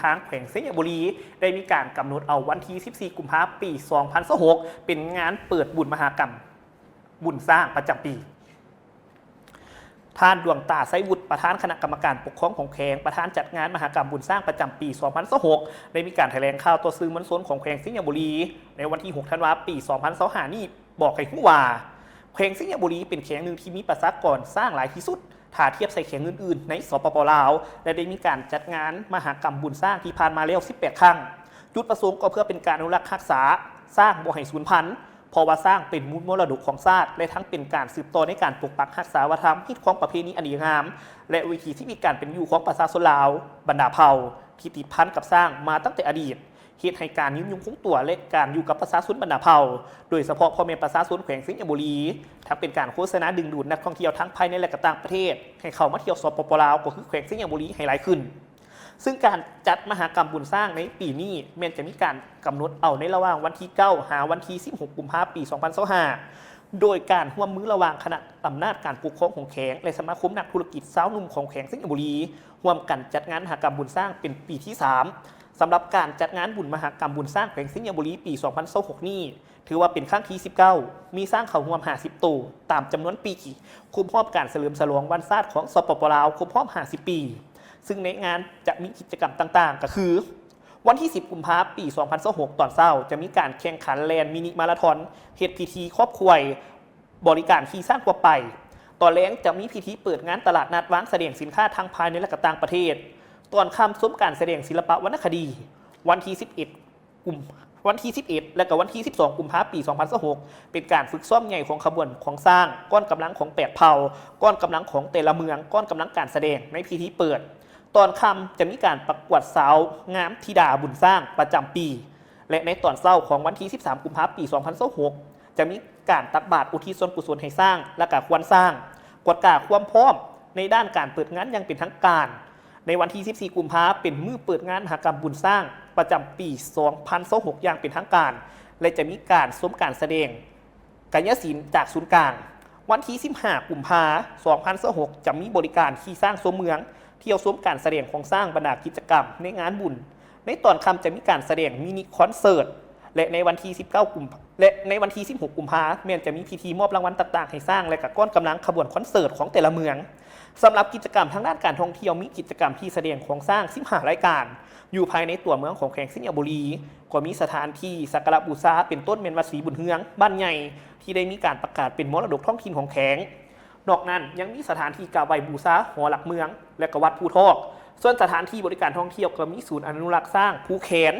ທາງແຂວງໄຊຍະບູລີ ໄດ້ມີການກຳນົດເອົາວັນທີສິບສີ່ ກຸມພາ ປີສອງພັນຊາວຫົກ ເປັນງານເປີດບຸນມະຫະກຳບຸນຊ້າງປະຈຳປີ. ທ່ານ ດວງຕາ ໄຊວຸດ ປະທານຄະນະກຳມະການປົກຄອງຂອງແຂວງ, ປະທານຈັດງານມະຫະກຳບຸນຊ້າງປະຈຳປີສອງພັນຊາວຫົກ ໄດ້ມີການຖະແຫຼງຂ່າວຕໍ່ສື່ມວນຊົນຂອງແຂວງໄຊຍະບູລີ ໃນວັນທີຫົກ ທັນວາ ປີສອງພັນຊາວຫ້າ ນີ້ ບອກໃຫ້ຮູ້ວ່າ ແຂວງໄຊຍະບູລີເປັນແຂວງໜຶ່ງທີ່ມີປະຊາກອນຊ້າງຫຼາຍທີ່ສຸດ ຖ້າທຽບໃສ່ແຂວງອື່ນໆໃນ ສປປ ລາວ ແລະ ໄດ້ມີການຈັດງານມະຫະກຳບຸນຊ້າງທີ່ຜ່ານມາແລ້ວສິບແປດຄັ້ງ. ຈຸດປະສົງກໍເພື່ອເປັນການອະນຸລັກຮັກສາຊ້າງບໍ່ໃຫ້ສູນພັນ, ເພາະວ່າຊ້າງເປັນມູນມໍລະດົກຂອງຊາດ ແລະ ທັງເປັນການສືບຕໍ່ໃນການປົກປັກຮັກສາວັດທະນະທຳ, ຮີດຄອງປະເພນີອັນດີງາມ ແລະ ວິຖີຊີວິດການເປັນຢູ່ຂອງປະຊາຊົນລາວບັນດາເຜົ່າ ທີ່ຕິດພັນກັບຊ້າງມາຕັ້ງແຕ່ອະດີດ. ເຮັດໃຫ້ການຍືນຍົງຄົງຕົວ ແລະ ການຢູ່ກັບປະຊາຊົນບັນດາເຜົ່າ ໂດຍສະເພາະພໍ່ແມ່ປະຊາຊົນແຂວງໄຊຍະບູລີ, ທັງເປັນການໂຄສະນາດຶງດູດນັກທ່ອງທ່ຽວທັງພາຍໃນ ແລະ ກະຕ່າງປະເທດ ໃຫ້ເຂົ້າມາທ່ຽວ ສປປ ລາວ ກໍຄືແຂວງໄຊຍະບູລີໃຫ້ຫຼາຍຂຶ້ນ. ຊຶ່ງການຈັດມະຫະກຳບຸນຊ້າງໃນປີນີ້ ແມ່ນຈະມີການກຳນົດເອົາໃນລະຫວ່າງວັນທີເກົ້າ ຫາວັນທີສິບຫົກ ກຸມພາ ປີສອງພັນຊາວຫ້າ ໂດຍການຮ່ວມມືລະຫວ່າງຄະນະອຳນາດການປົກຄອງຂອງແຂວງ ແລະ ສະມາຄົມນັກທຸລະກິດຊາວໜຸ່ມຂອງແຂວງໄຊຍະບູລີ ຮ່ວມກັນຈັດງານມະຫະກຳບຸນຊ້າງເປັນປີທີສາມ. ສຳລັບການຈັດງານບຸນມະຫະກຳບຸນຊ້າງແຂວງໄຊຍະບູລີປີສອງພັນຊາວຫົກນີ້ ຖືວ່າເປັນຄັ້ງທີສິບເກົ້າ ມີຊ້າງເຂົ້າຮ່ວມຫ້າສິບໂຕຕາມຈຳນວນປີ ຄົບຮອບການສະເຫຼີມສະຫຼອງວັນຊາດຂອງ ສປປ ລາວ ຄົບຮອບຫ້າສິບປີ. ຊຶ່ງໃນງານຈະມີກິດຈະກຳຕ່າງໆ ກໍຄື ວັນທີສິບ ກຸມພາ ປີສອງພັນຊາວຫົກ ຕອນເຊົ້າ ຈະມີການແຂ່ງຂັນແລ່ນມິນິມາລາທອນ, ເຮັດພິທີຄອບຂວັນ, ບໍລິການຂີ່ຊ້າງທົ່ວໄປ. ຕອນແລງຈະມີພິທີເປີດງານຕະຫຼາດນັດວາງສະແດງສິນຄ້າທັງພາຍໃນ ແລະ ກະຕ່າງປະເທດ. ຕອນຄ່ຳຊົມການສະແດງສິລະປະວັນນະຄະດີ. ວັນທີສິບເອັດ ກຸມ ວັນທີສິບເອັດ ແລະ ກະວັນທີສິບສອງ ກຸມພາ ປີສອງພັນຊາວຫົກ ເປັນການຝຶກຊ້ອມໃຫຍ່ຂອງຂະບວນຂອງຊ້າງ, ກ້ອນກຳລັງຂອງແປດເຜົ່າ, ກ້ອນກຳລັງຂອງແຕ່ລະເມືອງ, ກ້ອນກຳລັງການສະແດງໃນພິທີເປີດ. ຕອນຄ່ຳຈະມີການປະກວດສາວງາມທິດາບຸນຊ້າງປະຈຳປີ ແລະ ໃນຕອນເຊົ້າຂອງວັນທີສິບສາມ ກຸມພາ ປີສອງພັນຊາວຫົກ ຈະມີການຕັກບາດອຸທິດສ່ວນກຸສົນໃຫ້ຊ້າງ ແລະ ກະຄວານຊ້າງ, ກວດກາຄວາມພ້ອມໃນດ້ານການເປີດງານຢ່າງເປັນທາງການ. ໃນວັນທີສິບສີ່ ກຸມພາ ເປັນມື້ເປີດງານມະຫະກຳບຸນຊ້າງປະຈຳປີສອງພັນຊາວຫົກ ຢ່າງເປັນທາງການ ແລະ ຈະມີການຊົມການສະແດງ ກາຍະສິນຈາກສູນກາງ. ວັນທີສິບຫ້າ ກຸມພາ ສອງພັນຊາວຫົກ ຈະມີບໍລິການຂີ່ຊ້າງຊົມເມືອງ, ທ່ຽວຊົມການສະແດງຂອງຊ້າງ, ບັນດາກິດຈະກຳໃນງານບຸນ. ໃນຕອນຄ່ຳຈະມີການສະແດງມິນິຄອນເສີດ ແລະ ໃນວັນທີສິບເກົ້າ ກຸມ ແລະ ໃນວັນທີສິບຫົກ ກຸມພາ ແມ່ນຈະມີພິທີມອບລາງວັນຕ່າງໆໃຫ້ຊ້າງ ແລະ ກະກ້ອນກຳລັງຂະບວນຄອນເສີດຂອງແຕ່ລະເມືອງ. ສຳລັບກິດຈະກຳທາງດ້ານການທ່ອງທ່ຽວ ມີກິດຈະກຳທີ່ສະແດງຂອງຊ້າງສິບຫ້າລາຍການ ຢູ່ພາຍໃນຕົວເມືອງຂອງແຂວງໄຊຍະບູລີ ກໍມີສະຖານທີ່ສັກກາລະບູຊາ ເປັນຕົ້ນແມ່ນວັດສີບຸນເຮືອງ ບ້ານໃຫຍ່ ທີ່ໄດ້ມີການປະກາດເປັນມໍລະດົກທ້ອງຖິ່ນຂອງແຂວງ. ນອກນັ້ນຍັງມີສະຖານທີ່ກາບໄຫວ້ບູຊາຫໍຫຼັກເມືອງ ແລະ ກະວັດພູທອກ. ສ່ວນສະຖານທີ່ບໍລິການທ່ອງທ່ຽວກໍມີສູນອະນຸລັກຊ້າງພູແຄນ,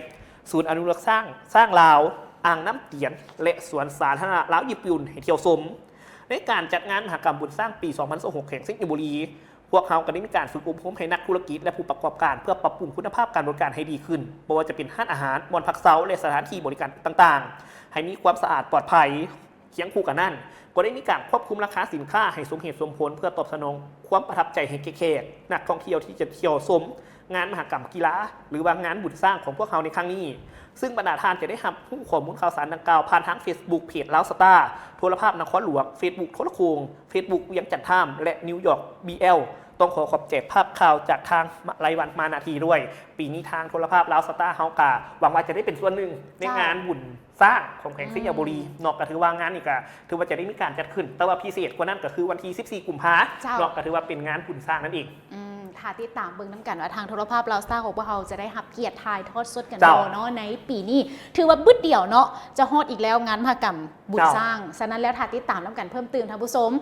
ສູນອະນຸລັກຊ້າງ ຊ້າງລາວ, ອ່າງນ້ຳຕຽນ ແລະ ສວນສາທາລະນະລາວຍີ່ປຸ່ນໃຫ້ທ່ຽວຊົມ. ໃນການຈັດງານມະຫະກຳບຸນຊ້າງປີສອງພັນຊາວຫົກ ແຂວງໄຊຍະບູລີ ພວກເຮົາກໍໄດ້ມີການຝຶກອົບຮົມໃຫ້ນັກທຸລະກິດ ແລະ ຜູ້ປະກອບການ ເພື່ອປັບປຸງຄຸນນະພາບການບໍລິການໃຫ້ດີຂຶ້ນ, ບໍ່ວ່າຈະເປັນຮ້ານອາຫານ, ບ່ອນພັກເຊົາ ແລະ ສະຖານທີ່ບໍລິການຕ່າງໆ ໃຫ້ມີຄວາມສະອາດປອດໄພ. ຄຽງຄູ່ກັນນັ້ນ, ກໍໄດ້ມີການຄວບຄຸມລາຄາສິນຄ້າໃຫ້ສົມເຫດສົມຜົນ ເພື່ອຕອບສະໜອງຄວາມປະທັບໃຈໃຫ້ແກ່ແຂກນັກທ່ອງທ່ຽວທີ່ຈະທ່ຽວຊົມງານມະຫະກຳກິລາ ຫຼືວ່າງານບຸນຊ້າງຂອງພວກເຮົາໃນຄັ້ງນີ້. ຊຶ່ງບັນດາທ່ານຈະໄດ້ຮັບຮູ້ຂໍ້ມູນຂ່າວສານດັ່ງກ່າວຜ່ານທາງເຟສບຸກເພຈລາວສະຕາ, ໂທລະພາບນະຄອນຫຼວງ, ເຟສບຸກໂທລະໂຂງ, ເຟສບຸກວຽງຈັນທາມ ແລະ ນິວຢອກ ບີແອລ. ຕ້ອງຂໍຂອບໃຈພາບຂ່າວຈາກທາງມະໄລວັນມານາທີດ້ວຍ. ປີນີ້ທາງໂທລະພາບລາວສະຕາເຮົາກະຫວັງວ່າຈະໄດ້ເປັນສ່ວນໜຶ່ງໃນງານບຸນຊ້າງຂອງແຂວງໄຊຍະບູລີເນາະ. ກໍຖືວ່າງານນີ້ກະຖືວ່າຈະໄດ້ມີການຈັດຂຶ້ນ, ແຕ່ວ່າພິເສດກວ່ານັ້ນກໍຄືວັນທີສິບສີ່ ກຸມພາເນາະ, ກໍຖືວ່າເປັນງານບຸນຊ້າງນັ້ນເອງ. ຖ້າຕິດຕາມເບິ່ງນຳກັນວ່າທາງໂທລະພາບລາວສະຕາຂອງພວກເຮົາຈະໄດ້ຮັບກຽດຖ່າຍທອດສົດກັນບໍ່ເນາະ ໃນປີນີ້. ຖືວ່າບຶດດຽວເນາະ ຈະຮອດອີກແລ້ວງານມະຫະກຳບຸນຊ້າງ. ສະນັ້ນແລ້ວຖ້າຕິດຕາມນຳກັນເພີ່ມຕື່ມທ່ານຜູ້ຊົມ,